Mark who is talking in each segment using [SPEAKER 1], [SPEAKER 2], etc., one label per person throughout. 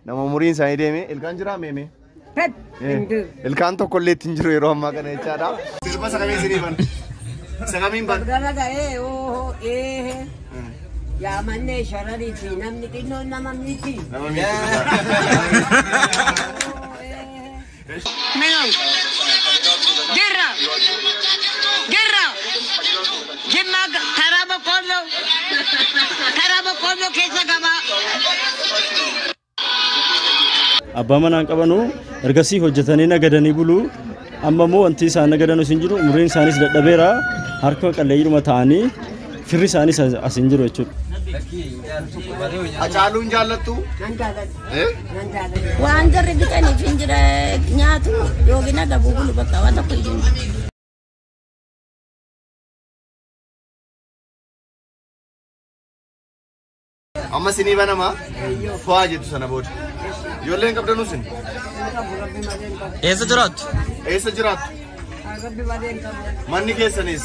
[SPEAKER 1] Nama umuriin isaanii deeme ilkaan jiraa meeme?
[SPEAKER 2] Pet.
[SPEAKER 1] Ilkaan tokko illee ittiin jiru yeroo ammaa kana jechaadha. Sirba sagamee isinii ban. Sagamiin ban.
[SPEAKER 2] Galgala ga'ee oo ee. Yaa mannee sharariiti namni xinnoon nama miti.
[SPEAKER 1] Nama miti.
[SPEAKER 2] Minun. Jirra. Jirra. Jimma karaa boqqolloo. Karaa boqqolloo keessa gabaa.
[SPEAKER 3] Abbaa manaan qabanu ergasii hojjetanii nagadanii bulu. Amma immoo wanti isaan nagadanus hin jiru, umriin isaanis dadhabeera, harka qalleeyyiidhuma ta'anii firri isaanis as hin jiru jechuudha.
[SPEAKER 1] Hacaaluun jaallattu?
[SPEAKER 2] Nan jaalladha.
[SPEAKER 1] Eh?
[SPEAKER 2] Nan jaalladha.
[SPEAKER 4] Waan jarri bitaniif hin jira nyaatu yookiin agabuu bulu bakka waan tokko iyyuu.
[SPEAKER 1] Amma isinii banama fo'aa jettu sana booda. Ijoolleen qabdanuu isin?
[SPEAKER 2] Rabbi malee hin qabu.
[SPEAKER 5] Eessa jiraattu?
[SPEAKER 1] Eessa jiraattu?
[SPEAKER 2] Rabbi malee hin qabu.
[SPEAKER 1] Manni keessanis?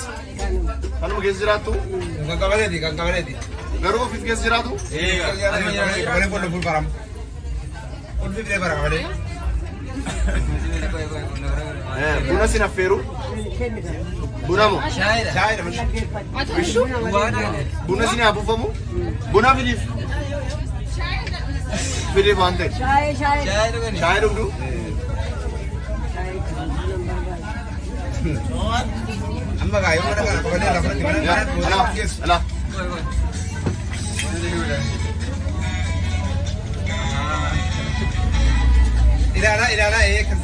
[SPEAKER 1] Kanuma keessa jiraattu?
[SPEAKER 6] Kan qabaleeti, kan qabaleeti.
[SPEAKER 1] Garuu ofiif keessa jiraatu?
[SPEAKER 6] Qabalee qollo ful baram. Ulfi bidee bara qabalee.
[SPEAKER 1] Buna sin affeeru? Buna moo?
[SPEAKER 6] Shaayidha malee.
[SPEAKER 1] Buna sin haa buufamu? Buna fidiif. Fidiif waan ta'e.
[SPEAKER 2] Shaayee shaayee.
[SPEAKER 1] Shaayii dhugdu?
[SPEAKER 6] Amma gaa yoo mana kana qabalee lafa irratti mana
[SPEAKER 1] Yaa,
[SPEAKER 6] mana
[SPEAKER 1] alaa,
[SPEAKER 6] geessu.
[SPEAKER 1] alaa.
[SPEAKER 6] Ilaalaa ilaalaa ee kan.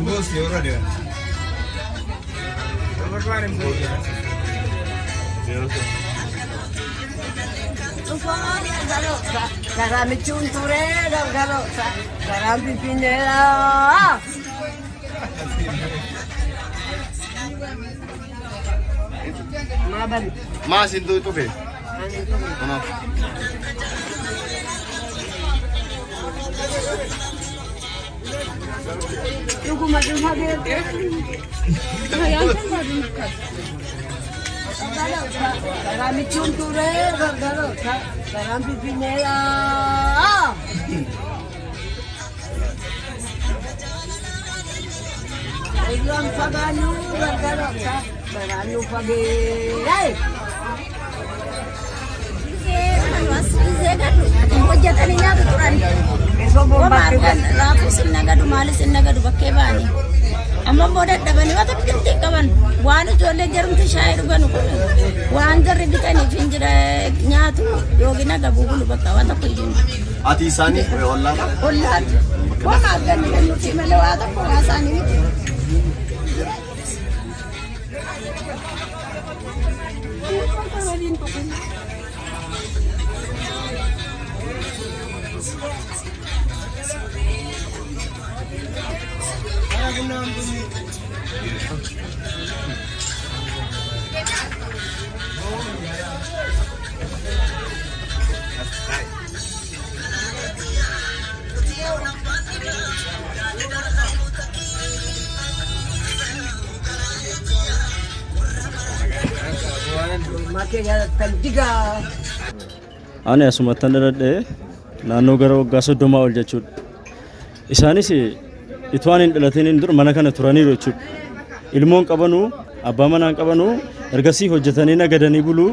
[SPEAKER 6] Mboos yeroo adeeman.
[SPEAKER 2] Karaa michuun turee galgaloo karaan finfinneedha. Maa bari?
[SPEAKER 1] Maa isin tufe?
[SPEAKER 2] Ani hin tufe.
[SPEAKER 1] Kanaaf.
[SPEAKER 2] Dhuguma dhufa beektu. Karaa michuun turee galgaloo karaan finfinneedha. Irraan fagaannu galgaloo karaan nu fagee.
[SPEAKER 4] Hojjetanii nyaatu turan. Wama argan raafuus hin nagadu maalis hin nagadu bakkee ba'anii. Amma immoo dadhabanii waan tokko hin qaban. Waan ijoolleen jarumti shaayii dhuganu kun waan jarri bitaniif hin jira nyaatu yookiin agabuu bulu bakka waan tokko iyyuu.
[SPEAKER 1] Ati isaanii ollaadha?
[SPEAKER 4] Ollaatu. Wama argan kennuufi malee waa tokko waa isaanii miti.
[SPEAKER 3] Ani asumattan dhaladhe naannoo gara waggaa 30 ol jechuudha. Isaanis itoo ani hin dhalatin dura mana kana turaniiru jechuudha. Ilmoon qabanuu abbaa manaan qabanuu ergasii hojjetanii nagadanii bulu.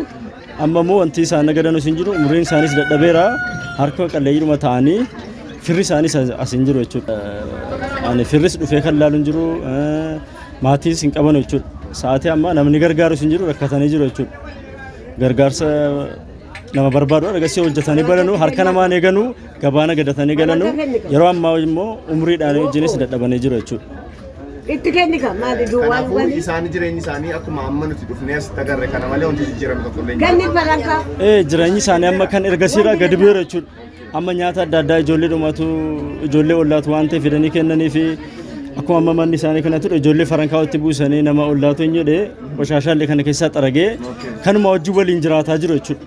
[SPEAKER 3] Amma immoo wanti isaan nagadanus hin jiru, umriin isaanis dadhabeera, harka qalleeyyiidhuma ta'anii firri isaanis as hin jiru jechuudha. Ani firris dhufee kan laalu hin jiru, maatiis hin qabanu jechuudha. Sa'aatii ammaa namni gargaarus hin jiru, rakkatanii jiru jechuudha. Gargaarsa nama barbaadu ergasii hojjetanii balanuu, harka namaan eeganuu, gabaa nagadatanii galanuu, yeroo ammaa immoo umriidhaan wajjinis dadhabanii jiru jechuudha.
[SPEAKER 2] Itti kennika maali duwwaan
[SPEAKER 1] Kanaafuu
[SPEAKER 2] wali.
[SPEAKER 1] isaan jireenyi isaanii akkuma amma nuti dhufnee asitti agarre kana malee wanti jijjiirame tokko illee hin jiru.
[SPEAKER 2] Kenni barankaa.
[SPEAKER 3] Jireenyi isaanii amma kan ergasiirraa gadi bu'eera jechuudha. Amma nyaata adda addaa ijoollee dhumatu, ijoollee ollaatu waan ta'eef fidanii kennanii fi akkuma amma manni isaanii kana ture ijoollee farankaa walitti buusanii nama ollaatu hin jedhe qoshaashaallee kana keessaa xaragee kanuma wajjin waliin jiraataa jiru jechuudha.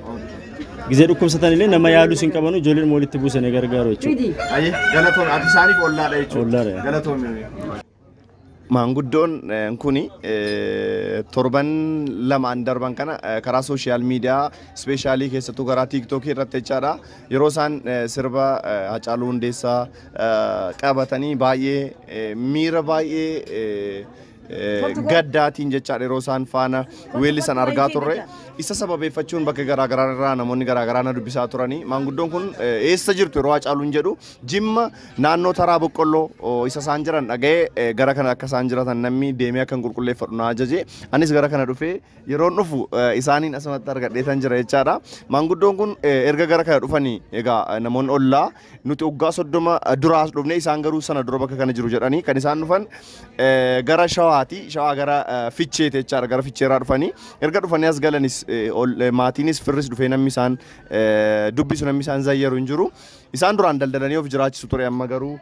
[SPEAKER 3] Gizee dhukkubsatan illee nama yaalus hin qabanu ijoolleen walitti buusanii gargaaru jechuudha.
[SPEAKER 2] Fidi.
[SPEAKER 1] Ayi galatoon ati isaaniif ollaadha jechuudha.
[SPEAKER 3] Ollaadha.
[SPEAKER 1] Galatoon. Maanguddoon kuni torban lamaan darban kana karaa social media, especially keessattuu karaa TikTokii irratti jechaadha. Yeroo isaan sirba Hacaaluu Hundeessaa qabatanii baay'ee miira baay'ee gaddaatiin jechaadha yeroo isaan faana weellisan argaa turre. Isa sababeeffachuun bakka garaagaraa irraa namoonni garaagaraa na dubbisaa turanii, maanguddoon kun eessa jirtu yeroo Hacaaluun jedhu, Jimma naannoo Taraa Boqqolloo isa isaan jiran dhaga'ee, gara kana akka isaan jiratan namni deemee akka hin qulqulleeffadhu na ajaje. Anis gara kana dhufee yeroon dhufu isaaniin asumatti argadheetan jira jechaadha. Maanguddoon kun erga gara kana dhufanii, egaa namoonni ollaa nuti waggaa 30 duraas dhufne, isaan garuu sana dura bakka kana jiru jedhanii. Kan isaan dhufan gara Shawaati. Shawaa gara Ficheeti jechaadha. Gara Ficheerraa dhufanii, erga dhufanii as galanis maatiinis firris dhufee namni isaan dubbisu, namni isaan zayyaru hin jiru. Isaan duraan daldalanii of jiraachisu ture. Amma garuu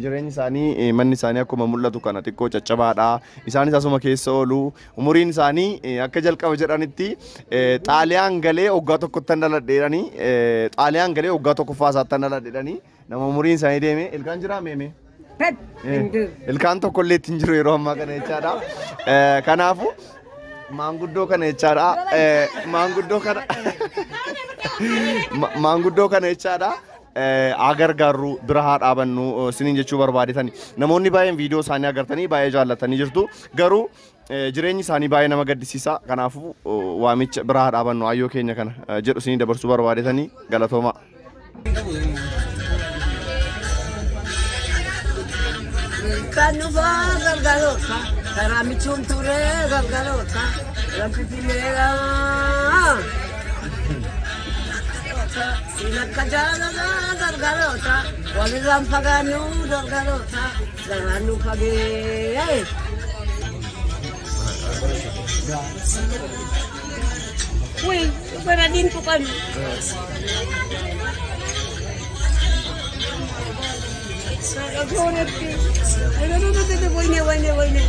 [SPEAKER 1] jireenyi isaanii, manni isaanii akkuma mul'atu kana xiqqoo caccabaadha. Isaanis asuma keessa oolu. Umuriin isaanii akka jalqaba jedhanitti Xaaliyaan galee waggaa tokkotti dhaladheedhanii, Xaaliyaan galee waggaa tokkoffaa isaatti dhaladheedhanii, nama umuriin isaanii deeme. Ilkaan jiraa meeme? Ilkaan tokkollee ittiin jiru yeroo ammaa kana jechaadha. Kanaafuu maanguddoo kana jechaadha. Maanguddoo kana, maanguddoo kana jechaadha. Haa gargaarru, bira haa dhaabannu siniin jechuu barbaadetani. Namoonni baay'een viidiyoo isaanii agartanii baay'ee jaallatanii jirtu. Garuu jireenyi isaanii baay'ee nama gaddisiisa. Kanaafuu waamicha bira haa dhaabannu ayyoo keenya kana jedhu sinii dabarsuu barbaadetanii. Galatooma.
[SPEAKER 2] Kan dhufaa galgaloota karaa michuun ture galgaloota lamfifileera. Siin akka jaalalaa galgaloota walirraan fagaannu galgaloota garaan nu fagee. Uy, para din po kami. Wayne, wayne, wayne.